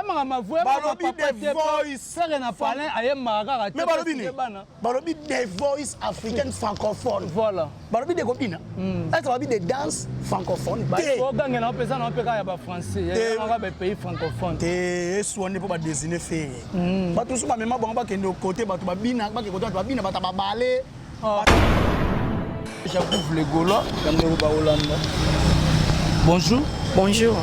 Eza makambo Balobi The Voice. Ferre na palin ayembaka kaka te. Mais balobi parce que nini? Bana. Balobi The Voice africaine francophone. Voilà. Balobi de kobina. Est balobi de danse francophone te. Ogangela mpe eza na mpe kaka ya bafrançais, kaka bapays francophone. Te, eswa nde mpo badesine Ferre. Bato mosusu bamema bango, bakende kote bato babina, bakende kote bato babina, bato babale. J'approuve le Gaulois, bandeko baolanda. Bonjour. Bonjour.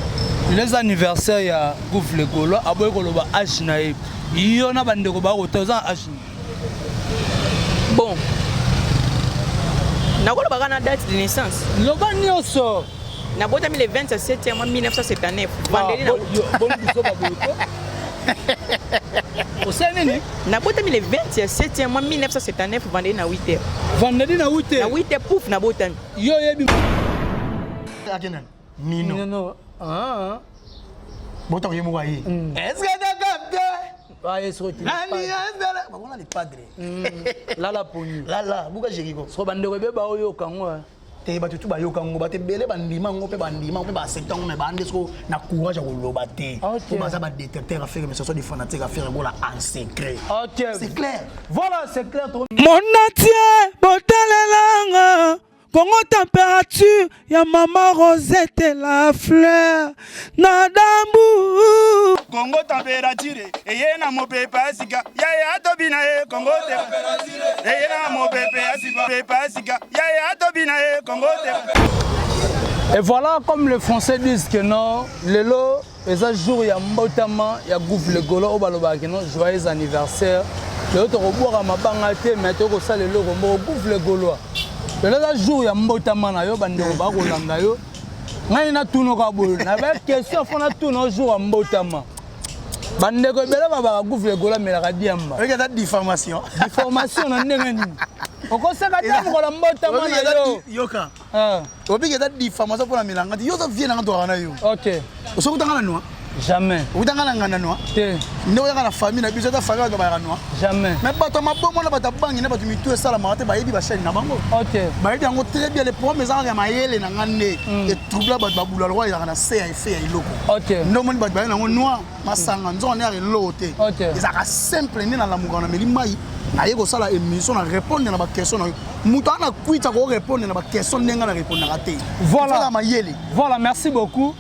Les anniversaire ya Gouffre le Gaulois, aboyi koloba âge na ye. Yo na bandeko bakota, oza na âge nini? Bon. Nakolobaka na date de naissance. Loba nyonso. Nabotami le 27 mois 1979. Vendredi na Boni biso baboyi ko. Osali nini? Nabotami le 27 mois 1979, vendredi na 8 heures. Vendredi na 8 Na 8 heures pouf, nabotami. Yo oyebi Akendani Nino. Nino. Ah. Botako ye moko aye. Est-ce que t'as capté? Ah, yesu ti. Nani azala babona le padre. Lala poni. Lala buka Jericho. So bandeko ebe baoyoka ngo. Te, bato tu bayoka yango, bato ebele bandima yango mpe bandima yango mpe baaccepte yango, mais bande soko na courage ya koloba te. Po baza badétracteur ya Ferre, mais ce sont des fanatiques ya Ferre Gola en secret. C'est clair. Voilà, c'est clair. Monatie botalelanga Kongo température ya mama Rosette la fleur na dambu. Kongo température eye na mopepe ya sika, yaya atobina ye. Kongo te eye na mopepe ya sika, pepe ya sika, yaya atobina ye. Kongo te. Et voilà, comme les Français disent que non, lelo eza jour ya mbotama ya Gouffre le Gaulois, oyo balobaka ke non, joyeux anniversaire. Lelo tokobwaka mabanga te, mais tokosala eloko moko. Gouffre le Gaulois, lelo eza jour ya mbotama na yo, bandeko bakolanda yo. Ngai natunoka boye na baquestion, fo natuna: jour ya mbotama, bandeko ebele babaka Gouffre le Gaulois amelaka diamba. Oyoki, eza diffamation. Diffamation na ndenge nini? Okoseka te mokolo mbotama na yo. Yoka. Ah, obiki eza diffamation mpona melanga te. Yo oza vie nanga, tokaka na yo. Osoki utanga na noa? Jamais. Okutanga na nganda noa? Te. Nde oyaka na famille na biso, eza famille bato bayaka noa. Jamais. Mais bato ya mabongo na bato ya bangi na bato mitu esalamaka te, bayebi bachaîne na bango. Bayebi yango très bien. Le problème eza kaka ya mayele na nga nde etroubla bato. Babula lokwa ezalaka na se ya effet ya eloko. Nde omoni bato baye nango noir, masanga nzonga nde yaka eloko te. Ezalaka simple nde nalamukaka, na meli mai, naye kosala émission, na répondre na baquestion na yo. Moto aza na kwita korépondre na baquestion ndenge na répondaka te. Voilà. Eza mayele. Voilà, merci beaucoup.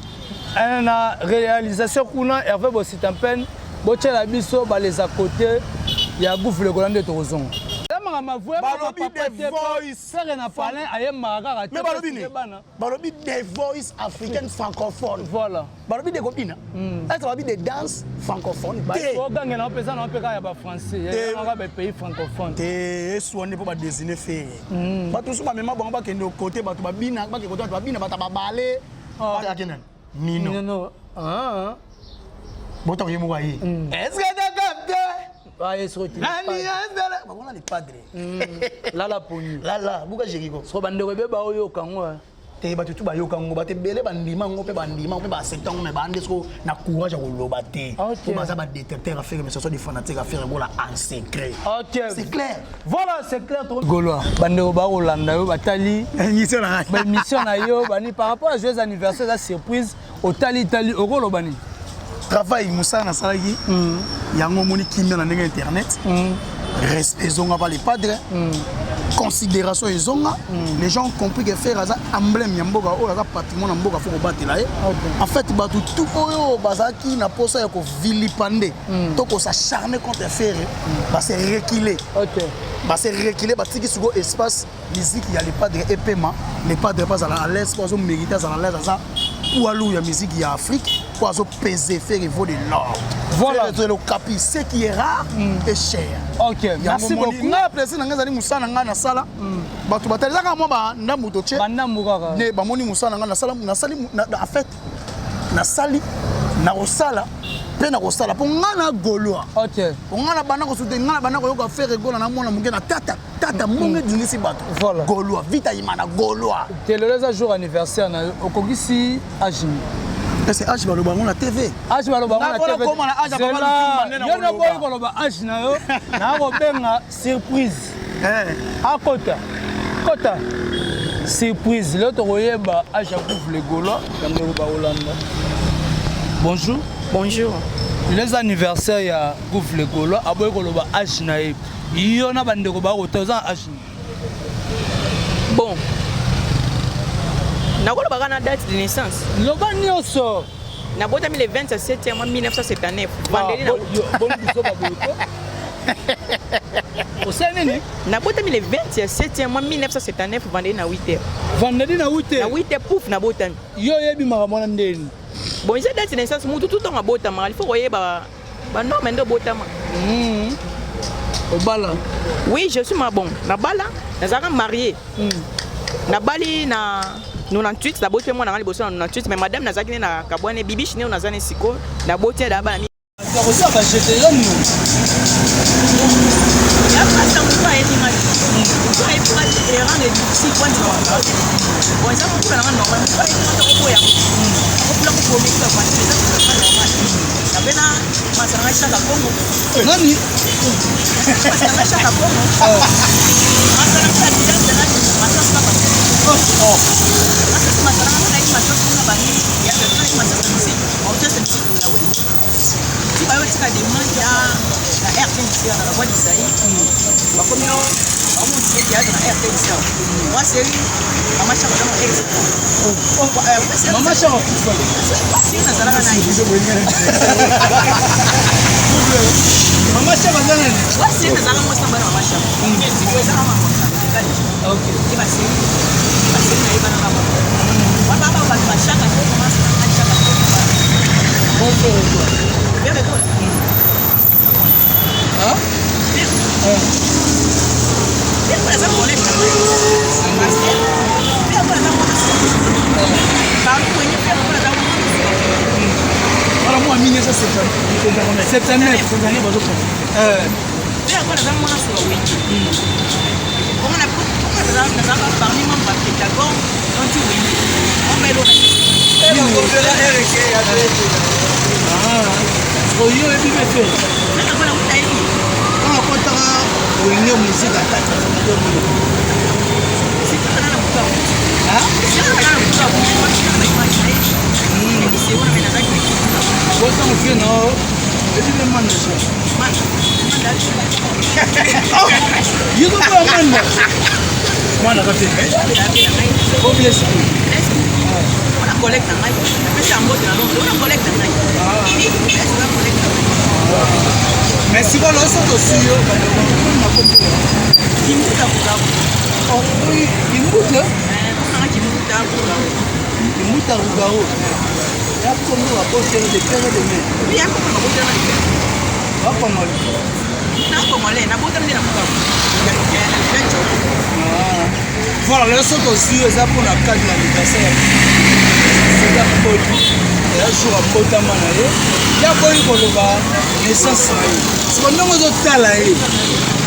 Na réalisation kuna, Hervé Bositampene, botiela biso baleza côté ya Gouffre le Gaulois nde tokozonga. Balobi The Voice. Ferre na palin ayembaka kaka te. Mais balobi nini? Parce que bana. Balobi The Voice africaine francophone. Voilà. Balobi de kobina. Est balobi de danse francophone te. Ogangela mpe eza na mpe kaka ya bafrançais, kaka bapays francophone. Te, eswa nde mpo badesine Ferre. Bato mosusu bamema bango, bakende kote bato babina, bakende kote bato babina, bato babale. Akendani Nino. Nino. Ah. Botako ye moko aye. Est-ce que t'as capté? Ah, yesu ti. Nani azala babona le padre. Lala poni. Lala buka Jericho. So bandeko ebe baoyoka ngo. Te, bato tu bayoka yango, bato ebele bandima yango mpe bandima yango mpe baaccepte yango, mais bande soko na courage ya koloba te. Po baza badétracteur ya Ferre, mais ce sont des fanatiques ya Ferre Gola en secret. C'est clair. Voilà, c'est clair. Gaulois, bandeko bakolanda yo, batali émission na ngai. Baémission na yo bani par rapport à joyeux anniversaire, eza surprise. Otali tali, okoloba nini? Travail, mosala nasalaki yango, omoni kimia na ndenge internet, respect ezonga pa le padre, considération ezonga. Les gens ont compris que Ferre aza emblème ya mboka oyo, aza patrimoine ya mboka, fo kobatela ye. En fait, bato tout oyo bazalaki na posa ya kovilipender to kos'acharner contre Ferre, base reculer. Base reculer, batiki sikoyo espace musique ya le padre epema. Le padre mpe azala à l'aise, mpo azomérite azala à l'aise, aza poids lourd ya musique ya Afrique, mpo azopese. Ferre vaut de l'or. Ferre okapi, ce qui est rare est cher. Ok, merci beaucoup. Ngai plaisir na ngai ezali mosala na ngai nasala. Bato batali ezaka mwa bandambu totie. Bandambu kaka. Nde bamoni mosala na ngai nasala, nasali en fait nasali, nakosala mpe nakosala, mpo ngai na Gaulois. Po ngai na banda kosute, ngai na banda koyoka Ferre Gola na mwana moke na tata tata mbongo edingisi bato. Gaulois vita yima na Gaulois. Te, lelo eza jour anniversaire na yo, okokisi âge nini? Ese âge baloba yango na TV? Âge baloba yango na Nga TV. koma na âge ya papa Zela, Lutumba nde na yo koloba. naboyi koloba âge na yo, nakobenga surprise. Akota kota surprise. Lelo tokoyeba âge ya Gouffre le Gaulois. Bandeko bakolanda, bonjour. Bonjour. Les anniversaire ya Gouffre le Gaulois aboyi koloba âge na ye. Yo na bandeko bakota oza na âge nini? Bon, nakolobaka na date de naissance. Loba nyonso. Nabotami le 27 mois 1979, vendredi na Boni biso baboye ko. Osali nini? Nabotami le 27 mois 1979, vendredi na 8 heures. Vendredi na 8 Na heures. 8 heures pouf, nabotami. Yo oyebi makambo wana ndeni? Bon, eza date de naissance. Mutu tu ntongo abotamaka, il faut koyeba banorme nde obotama. Obala? Oui, je suis ma bon, nabala, nazalaka marié. Nabali na 98, naboti mpe mwana nga liboso na 98. Mais madame nazalaki nde na kabwane bibishi nde naza ne sikoyo, naboti ye daa bana. Kosala bajete eza nini? Ya pasa, moto ayebi nga te, moto ayebi nga te, erreur difficile po andima. Bon, eza mokula nanga normal. Moto ayebi nga te, okoboya okopula kokomeki bavoiture, eza totalement normal. Nape na masala nga Chaka Kongo. Nani? Masala nga Chaka Kongo, masala nga ya village na masala nga masala nga nayebi masala nga banini ya nayebi masala musique, orchestre musique na we ti bayo tika demande ya na RTNC na La Voix du Zaïre. Bakomi no bamontie théâtre na RTNC. Moi série Mama Chaka dans ex. Mama Chaka? Série nazalaka na ye. Mama Chaka aza nani? Moi série nazalaka mwasi na bana Mama Chaka, ezaka mama. Ok. Te basérie nayebanaka wana baba bato bachaka te, Chaka. Bonsoir. Ferre Gola. Hein? Ferre Gola aza collègue na ngai. Ferre Gola aza mwana parmi Wenge. Ferre Gola aza mwana. Wana mwa 1979. 79. Bazoprofite. Ferre Gola aza mwana suka Wenge. Bongo nazalaka parmi membre ya Pythagore nonti Wenge mama elo na. Oyo oyebi mpe Ferre? Ferre Gola kuta yebi. Wana akotaka Wenge Musique atata. Sikaka na moto sikaka na moto aimage na ye ebisi wana me nazalaki na. Botango fie na oyebi mpe manager? Manda, manda. Yo kokoya manda? Mwana aza te. Oblesi. Wana collègue na ngai, napesi yango te na Londres. Wana collègue na ngai, eza collègue na ngai. Mais sikoyo loso tosui yo na kombo? Kimbuta Bugabo. Kimbuta? Nanga Kimbuta Bugabo. Kimbuta Rugao ya kombo babotelo de père de mère? Oui, ya kombo babotelo na de père. Bakongole? Na congolais, nabotami nde na Bukavu. Voilà, lelo soki ozwi yo, eza mpona cadre ya anniversaire ya Sega Mboti. Eza jour abotama na ye, ya boyi koloba naissance na ye. Siko ndenge ozotala ye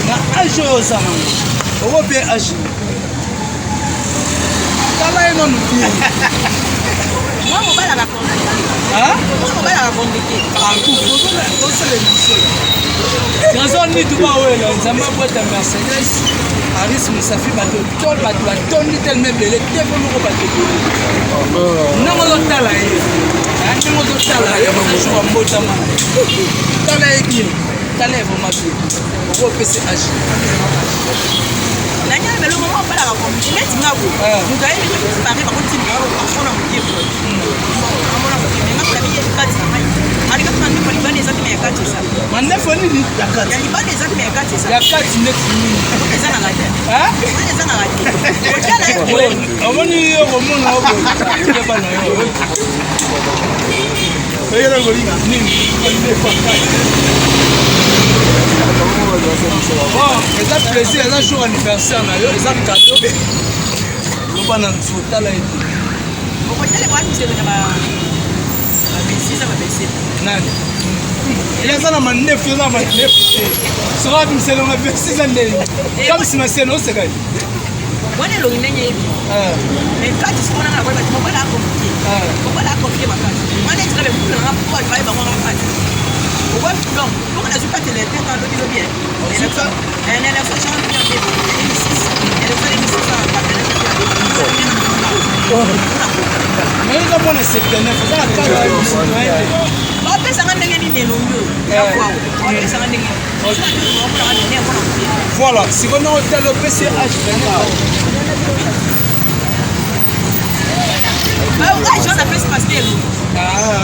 na age oyo oza nango, oko mpe age, tala ye nanu bien. Mwa mobali aka compliqué. Mwa mobali aka compliqué. Tosala émission Trésor Nitu, bawela Nzambe abweta Mercedes Aris Musafi. Bato to bato batondi telema ebele te, mpo moko bato ebele. Ndenge ozotala ye, ndenge ozotala ye, oza jour ya mbotama na ye. Tala ye bien, tala ye vraiment bien, okopesa age? Nanyala beloko, mwa mobali aka compliqué neti nga boye. Moto ayebi pari bakotinda amona moke, amona moke. Me nga mpona miyebi kati na ngai, alingaki mandeko libanda eza te, me ya kati eza. Mandefo nini ya kati? Ya libanda eza te, me ya kati eza. Ya kati neti nini? Ezangaka te, ezangaka te. Otala ye boye. Omoni yo komona oboyeba na yo. Eyela kolinga. Nini? Bon, eza plaisir, eza jour anniversaire na yo, eza cadeau. Loba na nzu, tala ete. Okotala baamiselo na ba 26, ba 27. Nani ye aza na mandefu? Eza na mandefu te. Soki abimiselo na 26 ndeni kami nsima sene oseka. Wana elongi ndenge yebi, mais kati sikoyo nanga nakoyeba te. Mobali acompliqué, mobali acompliqué makasi. Wana etika bekulu nanga po baye bango nga kati. Donc moko nazwi kati électeur ka lobi lobi na élection genre 2006, élection 2006. Mais eza mwana 79, oza na carte ya citoyen te. Bapesanga ndenge nini elongi oyo ya kwao? Bapesanga ndenge nini? Voilà, sikoyo na otala opesi age. Age wana apesi paster elongi,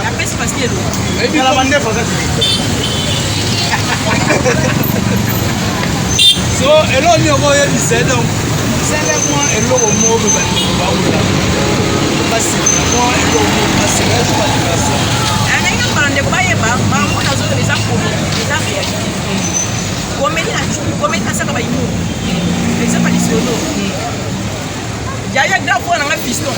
apesi paster elongi. Mandefu aza. So eloko nini okoyebisa ye? Donc sele mwa eloko moko mpe bandeko bakola basepela, mwa eloko moko basepela jour anniversaire. Nalingi bana ndeko bayeba makambo nazoyoba eza comédie, eza réalité. Comédie na comédie, nasaka bahumour, exemple lisolo yaya grand frère nanga fiston,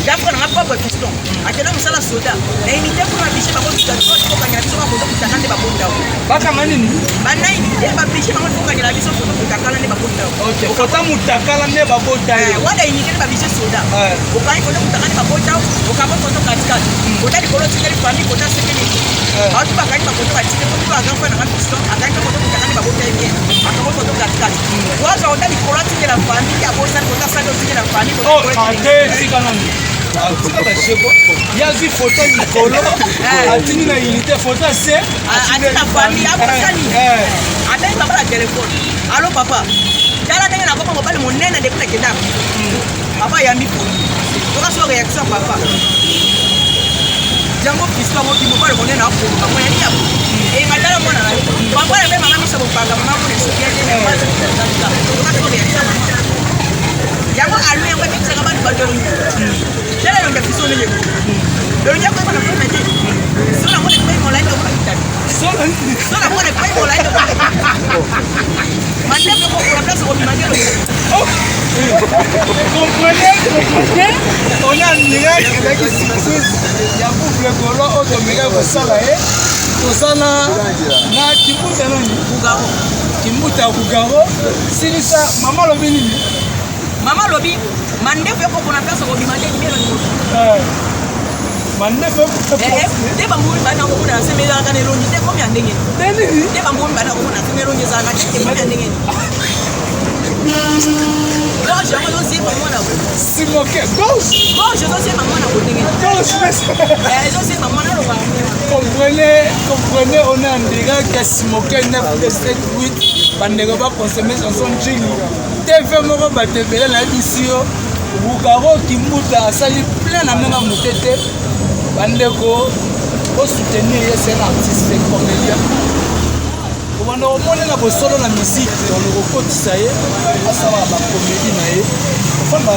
grand frère nanga propre fiston akenda mosala soda na unité kuna. Biche bango kokangela biso bafoto kutaka nde babota. Bakanga nini? Bana unité babiche bango kokangela biso foto kutakala nde babota. Ok, foto mutakala nde babota ye. Wana unité nde babiche soda, okangi foto kutaka nde babota, okanga foto katikati, kota likolo tikali famille, kota sekeli bato bakangi bafoto batike foto. Ba grand frère nanga fiston akangi foto kutaka nde babota ye bien, akanga foto katikati, wazwa kota likolo atikela famille, abosani kota sali otikela famille. Oh, ate tika nani, tika basheko ye azwi foto likolo atindi na unité, foto ase. Ati na famille abosani. Abengi papa na telefone: "Allo papa, tala ndenge nakoma mobali monene depuis nakendaka." Papa ayambi poli toka so réaction ya papa yango fiston moki mobali monene akoluka mwana nini enga. Tala mwana na yo, papa na mpe mama miso bopanga mama mona esoki toka so réaction ya mama yango alu yango ebebisaka bato bato elongi. Tala elongi ya fiston ndenge elongi akoyeba na forme te. So na mona ekoyi molai lokola kitabi, so na mona ekoyi molai lokola mandefu ekokola place okobima nde elongi. Comprenez, comprenez, on est en direct. Ezalaki surprise ya couple gaulois oyo tomekaki kosala ye. Toza na Kimbuta nani? Bugaro. Kimbuta Bugaro. Silisa, mama alobi nini? Mama alobi mandefu ekokona place okobima te libelo. Mandefu. Te, bambumi bana komona na seme ezalaka na elongi te, komi ya ndenge nini? Te, bambumi bana komona na seme elongi ezalaka te, komi ya ndenge nini? Gorge yango ezosieba mwana. Simoke gorge. Gorge ezosieba mwana ko ndenge. Gorge. Ezosieba mwana alobaka. Comprenez, comprenez, on est en direct ya Simoke 9 2 7 8. Bandeko baconsommer chanson Njili TV moko, bato ebele nayebisi yo. Bugaro Kimbuta asali plein na ndenge moke te. Bandeko osoutenir ye, c'est un artiste comédien. Kobanda komona bosolo na musique, donc kokotisa ye asalaka bacomédie na ye. Ofanda,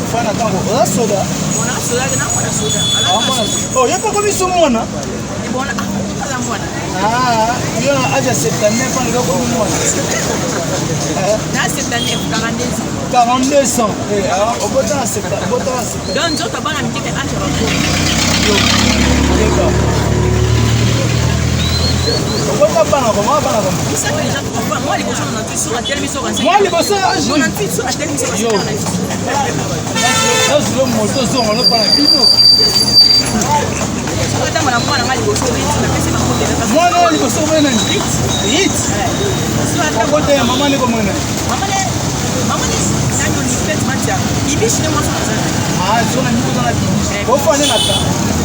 ofanda ntango oza soda. Ye mpe komi so mwana yo na age ya 79 ans, lelo komi mwana. Na 79, 42. 42 ans, obota na obota na Donc nzoto bana mike te, age ya bakolo. Yo obota bana koma, bana koma. Misato déjà, moi liboso na 98 so atelemi so. Moi liboso. 98 so atelemi so. Yo nazwilo moto ozonga lopa na bino. Otambola mwana nga liboso rit, napesi bango. Mwana oyo liboso komona nani? Rit obota ya mama nde komona nani? Mama ne nani olifete matiaka ibishi nde mwasi naza. Ah, so na miko na bibishi ofane na ka.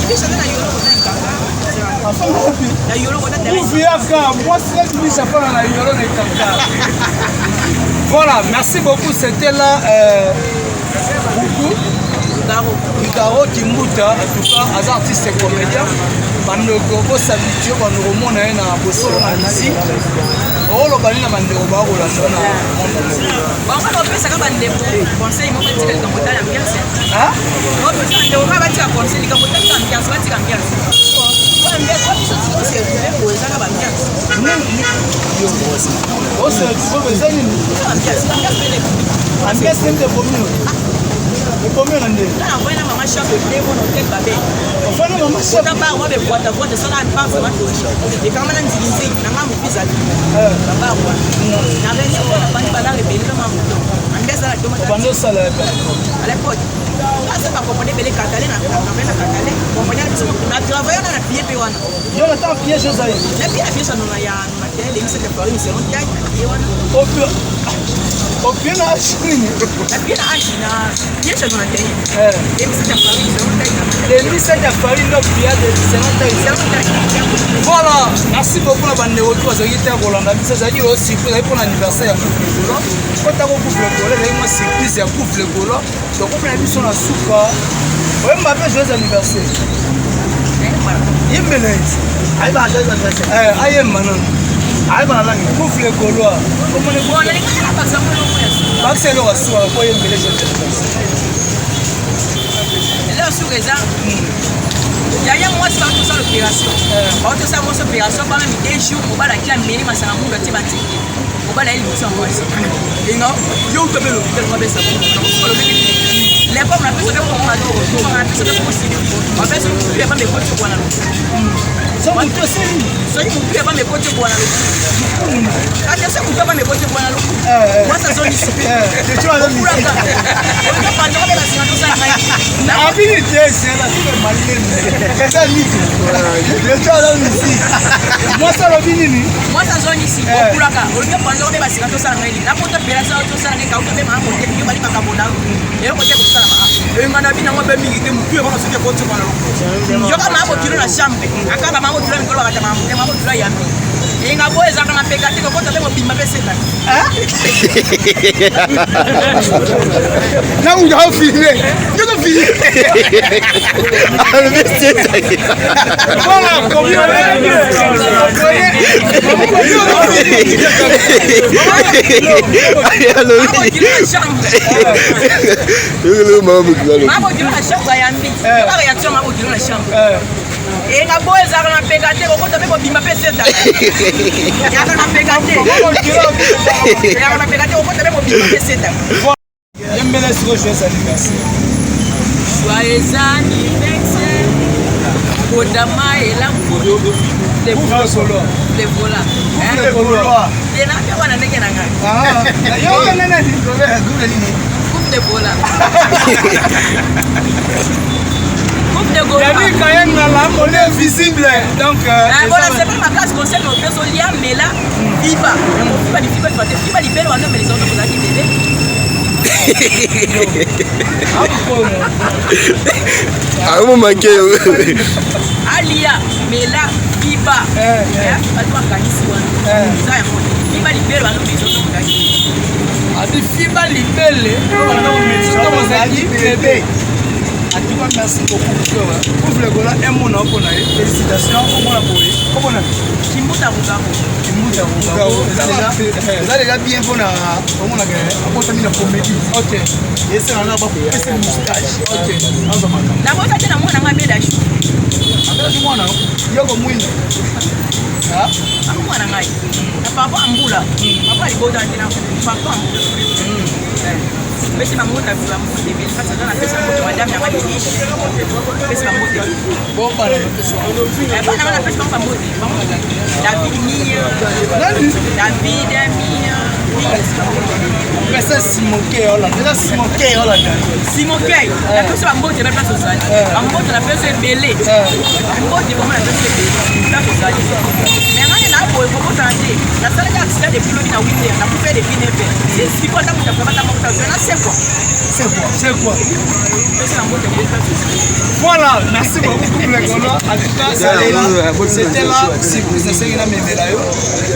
Ibishi aza na yolo kota ekanga. Afanga wapi? Na yolo kota. Yaka mwasi na bibishi afanga na yolo na ekanga. Voilà, merci beaucoup, c'était là Buku Garo. Garo Kimbuta. En tout cas aza artiste comédien. Bandeko bos'habituer, bandeko omona ye na bosolo na musique. Oloba nini na bandeko bakolanda na monde? Bango bapesaka bandeko conseil moko: batika likambo tala ambiance. Bapesa bandeko kaka batika conseil, likambo talika ambiance, batika ambiance. Ambiance biso tose retrouve boye, ezaka baambiance. Ose retrouve eza nini? Ambiance, ambiance pene. Ambiance nini? Ekomi ekomi na ndenge. Nga navoye na mama Chap ebele na hotel babe. Ofana mama Chap. Ota bar wa bebwata bwata sala parfum atoki ekangama na nzinginzingi na nga mopi ezali babar wana na réunion mpona bandi balare ebele na mamoto ambiance ala doma. Obandi osala? À l'époque asa bakompane ebele katale na travaille na katale kompane na biso na travaille wana na pie mpe wana. Yo na ntango piège ozali? Na pie na piège ya nona ya nona te lemisaka farine selon taille na pie wana. Ope. Opie na age nini? Napie na age na nyonso na te. 2007 ya Paris, selon taille na 2007 ya Paris nde opia de selon taille. Selon taille. Voilà, merci beaucoup na bandeko tu bazalaki te kolanda biso ezalaki oyo surprise ezalaki mpona anniversaire ya couple Gaulois. Kotako couple Gaulois ezalaki mwa surprise ya couple Gaulois. Tokomi na biso na suka. Oyemba mpe joyeux anniversaire. Yembela ye. Ayeba joyeux anniversaire. Eh, ayemba nanu. Ayeba na langue. Couple Gaulois. Bakisa eloko ya suka po oyembele joyeux anniversaire. Eloko suka eza yaya mwasi bauti osala opération bauti osala mwasi opération bana mi deux jours mobali akila meli masanga mundu atie banzete mobali aye liboso ya mwasi enga yo uta mpe l'hôpital mwa besa olobeki lepo na biso mpe kokoma na biso mpe kokosili bapesi motu ya bambe ekoti kobwana loku soki motu ya bambe ekoti kobwana loku kati soki motu ya bambe ekoti kobwana loku mwasi azongisi okulaka olinga mpe basinga tosala ngai abini te sela sila malemi eza nini leto aza misi mwasi alobi nini mwasi azongisi okulaka olingi panzoko mpe basika tosala ngai nini napoto pelasa tosala ngai kauka mpe maa moteki yo bali makambo na eloko te kosalama enga na bino yango mpe mingi te motu ebona soki ekoti kona loko yoka maa bokilo na chambre akaba maa bokilo mikolo bakata maa mote maa bokilo yambi enga boye ezalaka mapeka te kokota mpe mobimba mpe seka na mutu afilme nyonso filme alobi seka mabokilo na chambre ayambi yoka réaction mabokilo na chambre enga boye ezalaka na mpeka te kokota mpe kobima mpe seta yaka na mpeka te yaka na mpeka te kokota mpe kobima mpe seta yembela sikoyo joyeux anniversaire. Joyeux anniversaire kodama elamu le vola tena mpe wana ndenge na ngai coupe de vola coupe de gola Yannick Kayangala on est invisible donc bona sepeli makasi conseil na opesa olia mela fiba fiba lifiba lifa te fiba libele wana omelisa ozo kozalaki bebe aomomake alia mela fiba bato bakanisi wana eza yango fiba libele wana omelisa ozo kozalaki abi fiba libele wana omelisa ozo kozalaki bebe. En tout cas, merci beaucoup. Ouvre le gola, un mot na mpona ye. Félicitations, omona boye. Komona Kimbuta Rugabo. Kimbuta Rugabo. Eza déjà bien mpona omonaka abotami na comédie. Ok. Esala na bapesa moustache. Ok. Azwa makambo. Nabota te na mwana nga Abeda Chou. Abeda Chou mwana yoko mwindu. Ako mwana ngai. Na papa ambula. Papa libota te na papa ambula. Pesi bango na bambote ebele kasi aza napesa mbote madame nanga bibiche pesi bambote bana nga napesi bango bambote David Mia David Mia pesa simoke olanda eza simoke olanda simoke napesi bambote na place ozali bambote napesi ebele bambote bango napesi ebele place ozali mais ngane na boye kobosana te nasalaki accident depuis lobi na 8 heures nakufa depuis 9 heures sikoyo ata moto akobata moko ta na sekwa C'est quoi? C'est quoi? Voilà, merci beaucoup pour le Gaulois. En tout cas, c'était là, surprise esengi na memela yo.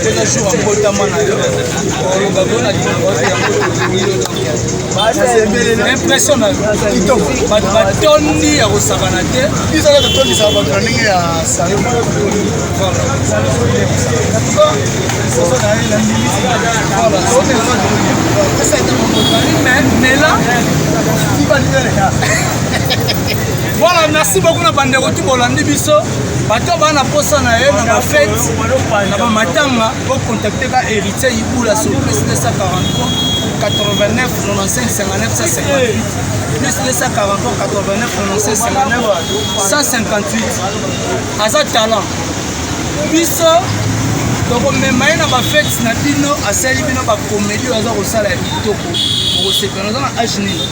Toza jour ya mbotama na yo. Oloba bona impression na yo. Kitoko. Bato batondi ya kosakana te. Biso kaka totondisaka bato na ndenge ya salon. Voilà. En tout cas, soso na ye na ndimisi. Voilà. Mais là, voilà, merci beaucoup na bandeko tu bolandi biso bato baa na posa na ye na bafete na bamatanga bocontacte ka héritier ibula sur plus 243 89 95 59 158 plus 243 89 95 59 158 aza talent biso tokomema ye na bafete na bino asali bino bakomedi oyo aza kosala ya kitoko okosepela oza na age nini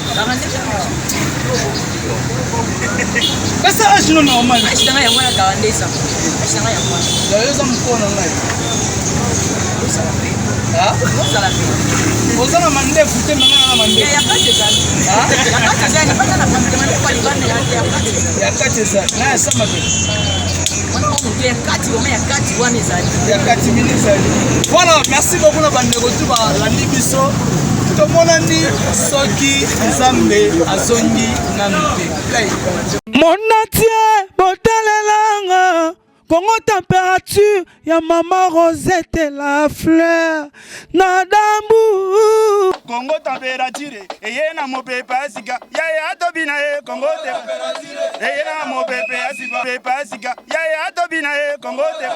pesa age no normal age nanga yango wana 42 ans age nanga yango wana eza mokolo na ngai Ozala pe. Oza na mandefu te, mama na mandefu. Ya kati ezali. Ya kati ezali, libanda na mandefu ya libanda ya kati ezali. Ya kati ezali. Na ya sama pe. Wana moto ya kati, vraiment ya kati wana ezali. Ya kati mini ezali. Voilà, merci beaucoup na bandeko tu balandi biso. Tomonani soki Nzambe azongi nanu te. Play. Monatie botalelanga Congo température ya mama Rosette la fleur na dambu. Kongo température eye na mopepe ya sika yaya tobina ye Kongo te eye na mopepe ya sika pepe ya sika yaya tobina ye Kongo te.